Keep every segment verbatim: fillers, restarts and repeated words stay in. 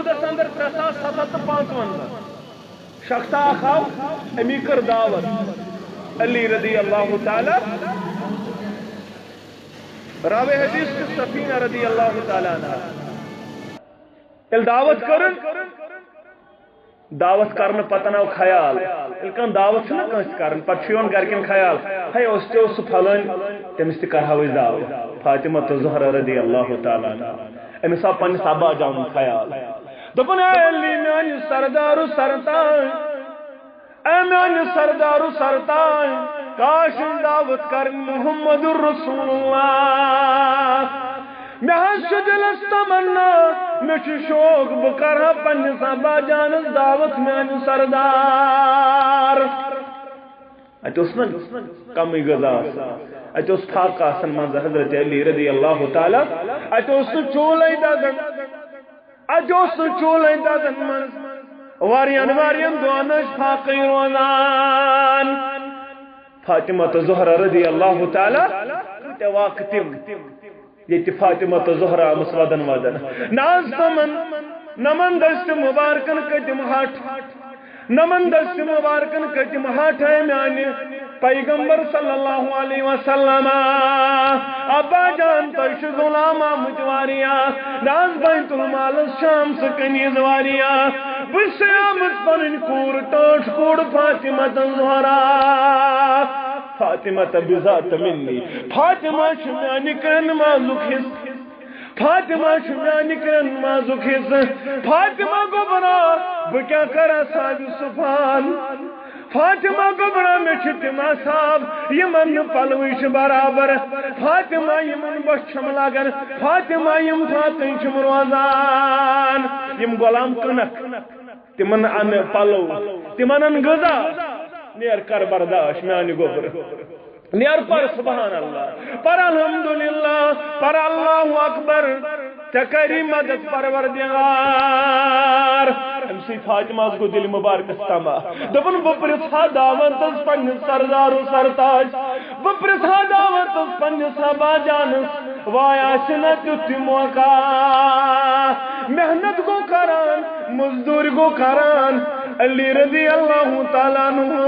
داؤدس اندر ترٛےٚ ساس ستھ ہتھ تہٕ پانٛژوَنزاہ۔ شخص اکھ آو، أمی کٔر دعوت۔ علی رضی اللہ تعالیٰ، راوِ حدیث چھُ صفینہ رضی اللہ تعالیٰ عنہا۔ ییٚلہِ دعوت کٔرٕن، دعوت کرنہٕ پتہٕ آو خیال، ییٚلہِ کانٛہہ دعوت چھُنہ کٲنٛسہِ کران، پتہٕ چھُ یِوان گرِکٮ۪ن خیال، ہے، اوس تہِ اوس سُہ پھلٲنۍ، تٔمِس تہِ کرہاو أسۍ دعوت۔ فاطمہ تہٕ زہرا رضی اللہ تعالیٰ عنہا، أمِس آو پننِس ابا جانُن خیال۔ دوٚپُن، اے علی، میانہِ سردارو سرتاج، اے میانہِ سردارو سرتاج، کاش أمۍ دعوت کرٕنۍ محمد رسول اللہ۔ مےٚ حظ چھُ دِلس تمنا، مےٚ چھُ شوق، بہٕ کرٕ ہا پننِس ابا جانس دعوت، میانہِ سردار۔ اتہِ اوس نہٕ کمٕے غذا آسان، اتہِ اوس فاقہٕ آسان منٛزٕ حضرت علی رضی اللہ تعالیٰ، اتہِ اوس نہٕ چوٗلے دزان، اتہِ اوس نہٕ چوٗلے دزان منٛز۔ واریاہن واریاہن دۄہن ٲسۍ فاقٕے روزان۔ فاطمہ تہٕ زہرا رضی اللہ تعالیٰ، کۭتیاہ واقعہٕ تِم۔ ییٚتہِ فاطمہ تہٕ زہرا آمٕژ ودن ودن۔ ناز تِمن، نمن دستِ مبارکن کٔتِم ہٹھ، نمن دستِ مبارکن کٔتِم ہٹھ، اے میانہِ پیغمبر صلی اللہ علیہ وسلم۔ ابا جان، تۄہہِ چھُ غلام آمٕتۍ واریاہ، ناز بیت المالس چھِ آمژٕ کنیز واریاہ۔ بہٕ چھسے آمٕژ پنٕنۍ کوٗر، ٹٲٹھ کوٗر فاطمہ تہٕ زہرا۔ فاطمہ تہٕ بذات منی، فاطمہ چھُ میانہِ کرن مازُک حصہٕ۔ فاطمہ چھُ میانہِ کرن مازُک حصہٕ۔ فاطمہ گوٚبرا، بہٕ کیٛاہ کرٕ اصحاب صفان؟ فاطمہ گوٚبرا، مےٚ چھِ تِم اصحاب، یِمن نہٕ پلوٕے چھِ برابر۔ فاطمہ، یِمن بۄچھِ چھَم لگان۔ فاطمہ، یِم فاقٕے چھِم روزان۔ یِم غلام کٕنکھ، تِمن اَن پلو، تِمن اَن غذا۔ نیر کر برداش میانہِ گوٚبرٕ۔ نیر پر سبحان اللہ، پر الحمدللہ، پر اللہ اکبر۔ ژےٚ کری مدد پروردگار۔ امہِ سۭتۍ فاطمہ ہس گوٚو دِلہِ مبارکس تما۔ دوٚپُن، بہٕ پرژھ ہا دعوتس پننِس سردارو سرتاج، بہٕ پرژھ ہا دعوتس پننِس ابا جانس، واے آسہِ نہ تیُتھ تہِ موقع۔ محنت گوٚو کران، مزدوٗرۍ گوٚو کران، علی رضی اللہ تعالیٰ عنہ۔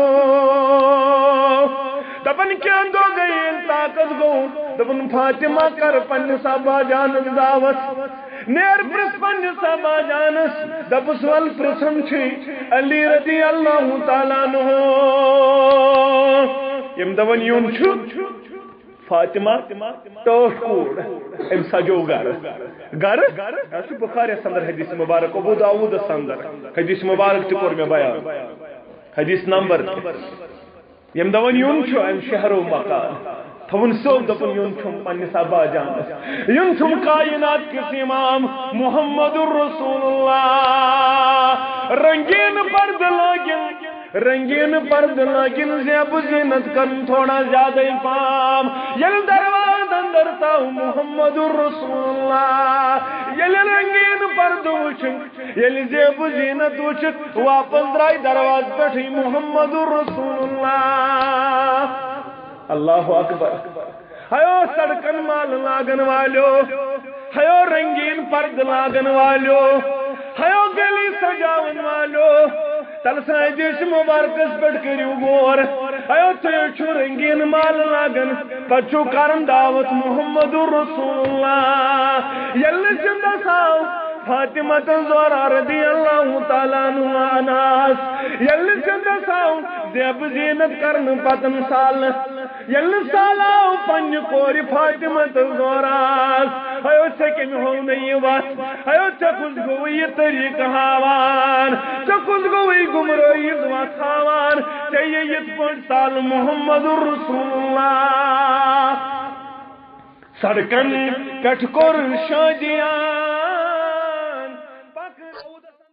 دپان، کینٛہہ دۄہ گٔے، ییٚلہِ طاقت گوٚو، دپان، فاطمہ، کر پننِس ابا جانس دعوت۔ نیر پرژھ پننِس ابا جانس، دپُس، ول پرژھن چھُے علی رضی اللہ تعالیٰ عنہ۔ یِم دپان، یُن چھُ۔ فاطمہ، ٹٲٹھ کوٗر، أمۍ سجوو گرٕ۔ گرٕ؟ یہِ چھُ بخاریس اندر حدیث مبارک، ابو داوودس اندر۔ حدیث مبارک تہِ کوٚر مےٚ بیان۔ حدیث نمبر تہِ۔ ییٚمہِ دۄہ وۄنۍ یُن چھُ، أمۍ شہرو مکان۔ تھوُن سیوٚد، دوٚپُن، یُن چھُم پننِس ابا جانس۔ یُن چھُم کائنات کِس امام محمد رسول اللہ۔ رنگین پردٕ لٲگِن، رنگین پردٕ لٲگِن، زیب و زینت کرن تھوڑا زیادے پام۔ ییٚلہِ دروازٕ اندر ژاو محمد رسول اللہ، ییٚلہِ رنگین پردٕ وُچھُن، ییٚلہِ زیب و زینت وُچھِتھ واپس درٛاے دروازٕ پٮ۪ٹھٕے محمد رسول اللہ۔ اللہ اکبر۔ ہیو سڑکن مال لاگن والیو، ہیو رنگین پردٕ لاگن والیو، ہیو گلی سجاون والیو، تلسا حدیث مبارکس پٮ۪ٹھ کٔرِو غور۔ ہیو تُہۍ چھِو رنگین مال لاگن، پتہٕ چھِو کران دعوت محمد رسول اللہ۔ ییٚلہِ زندس آو فاطمہ تہٕ زہرا رضی اللہ تعالیٰ عنہا، ییٚلہِ زندس آو زیب زینت کرنہٕ پتن سالس، ییٚلہِ سالہٕ آو پننہِ کورِ فاطمہ تہٕ زہراہس، ہیو ژےٚ کٔمۍ ہوو نہٕ یہِ وتھ؟ ہیو ژےٚ کُس گوٚوُے یہِ طریٖقہٕ ہاوان؟ ژےٚ کُس گوٚوُے گمرٲہی ہٕنٛز وتھ ہاوان؟ ژےٚ یہِ یِتھ پٲٹھۍ سالہٕ محمد رسول اللہ۔ سڑکن پٮ۪ٹھ کوٚر شٲدیان۔